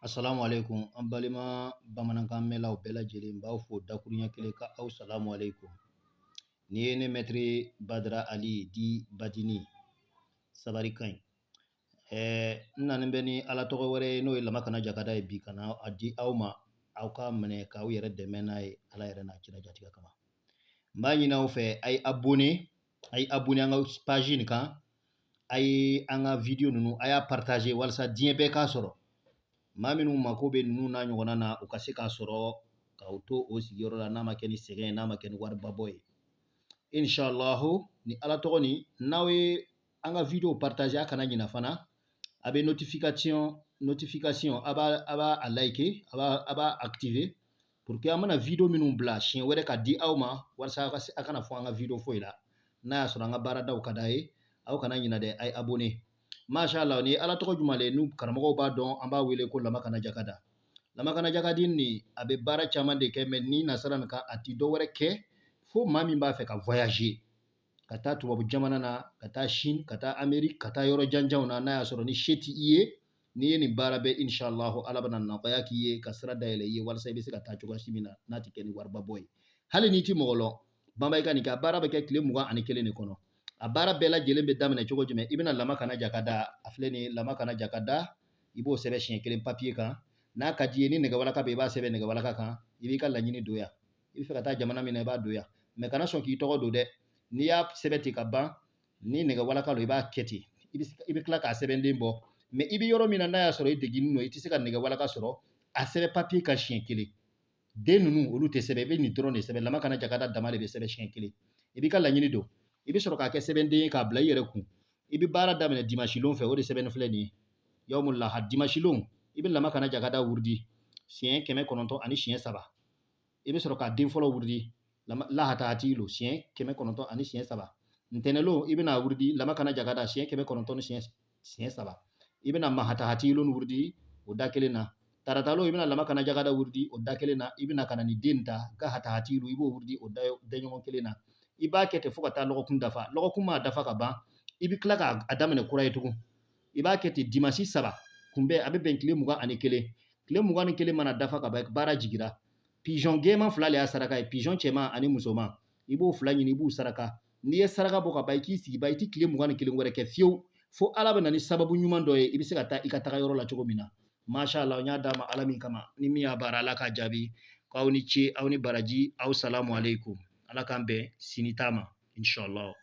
Asalamu aleykum an balima bamanankan mɛnlaw bɛɛ lajɛlen n b'aw fo dakuruɲɛ kelen ka aw salamu aleykum ni ye ne mɛtiri Badara Ali di Badini sabari ka ɲi ɛɛ n nanen bɛ ni ala tɔgɔ wɛrɛ ye n'o ye lamakana jakada ye bi ka na a di aw ma aw k'a minɛ k'aw yɛrɛ dɛmɛ n'a ye ala yɛrɛ n'a kira jatigɛ kama n b'a ɲini aw fɛ a ye abonné a ye abonné an ka page nin kan a ye an ka video ninnu a y'a partager walasa diɲɛ bɛɛ k'a sɔrɔ maa minnu mako bɛ ninnu n'a ɲɔgɔnna na u ka se k'a sɔrɔ k'aw to o sigiyɔrɔ la n'a ma kɛ ni sɛgɛn ye n'a ma kɛ ni waribabɔ ye inshallahu ni ala tɔgɔ ni n'aw ye an ka video partager a kana ɲina fana a bɛ notification a b'a a like a b'a activer pour que an mana video minnu bila siɲɛ wɛrɛ ka di aw ma walasa a kana fɔ an ka video foyi la n'a y'a sɔrɔ an ka baaradaw ka d'a ye aw kana ɲina dɛ a ye abonné masha Allah ni ala tɔgɔ jumɛn le n'u karamɔgɔw b'a dɔn an b'a wele ko lamakana jakada lamakana jakadi nin a bɛ baara caman de kɛ mais ni nasara nin kan a ti dɔ wɛrɛ kɛ fo maa min b'a fɛ ka voyager ka taa tubabu jamana na ka taa Chine ka taa Amérique ka taa yɔrɔ janjanw na n'a y'a sɔrɔ ni se ti i ye n'i ye nin baara bɛɛ inshallah ala bɛna nɔgɔya k'i ye ka sira dayɛlɛ i ye walasa i bɛ se ka taa cogoya si min na n'a tɛ kɛ ni wariba bɔ ye hali n'i ti mɔgɔ lɔn banba i ka nin kɛ a baara bɛ kɛ tile 21 de kɔnɔ a baara bɛɛ lajɛlen bɛ daminɛ cogo jumɛn i bɛna lamakana jakada a filɛ nin ye lamakana jakada i b'o sɛbɛn siɲɛ kelen papiye kan n'a ka di i ye ni nɛgɛwalaka bɛ i b'a sɛbɛn nɛgɛwalaka kan i b'i ka laɲini don yan i bɛ fɛ ka taa jamana min na i b'a don yan mais kana sɔn k'i tɔgɔ don dɛ n'i y'a sɛbɛn ten ka ban ni nɛgɛwalaka don i b'a kɛ ten i bɛ tila k'a sɛbɛnden bɔ mais i bɛ yɔrɔ min na n'a y'a sɔrɔ i degunnen don i tɛ se ka nɛgɛwalaka sɔrɔ a sɛbɛn papiye kan siɲɛ kelen den ninnu olu tɛ sɛbɛn i bɛ nin dɔrɔn de sɛbɛn lamakana jakada dama de bɛ sɛbɛn siɲɛ kelen i b'i ka laɲini don i bɛ sɔrɔ k'a kɛ sɛbɛnden ye k'a bila i yɛrɛ kun i bɛ baara daminɛ dimanche lon fɛ o de sɛbɛnni filɛ nin ye yawmul lahad dimanche lon i bɛ lamakana jakada wurudi siɲɛ 903 i bɛ sɔrɔ k'a den fɔlɔ wurudi lahatahatilu siɲɛ 903 ntɛnɛlon i bɛna wurudi lamakana jakada siɲɛ 900 ni siɲɛ saba i bɛna mahatahatilu wurudi o da kelen na taratalon i bɛna lamakana jakada wurudi o da kelen na i bɛna ka na ni den ta gahatahatilu i b'o wurudi o daɲɔgɔn kelen na i b'a kɛ ten fo ka taa lɔgɔkun dafa lɔgɔkun maa dafa ka ban i bɛ tila k'a daminɛ kura ye tugun i b'a kɛ ten dimansi saba kunbɛn a bɛ bɛn tile 21 tile 21 mana dafa ka ban baara jigira pigeon gɛnman fila le y'a saraka ye pigeon cɛman ani musoman i b'o fila ɲini i b'u saraka n'i ye saraka bɔ ka ban i k'i sigi ba i ti tile 21 wɛrɛ kɛ fiyewu fo ala bɛ na ni sababu ɲuman dɔ ye i bɛ se ka taa i ka taga yɔrɔ la cogo min na masha Allah n y'a d'a ma ala min kama ni min y'a baara ala k'a jaabi k'aw ni ce aw ni baraji aw salamu aleykum ala k'an bɛn sini ta ma inshallah.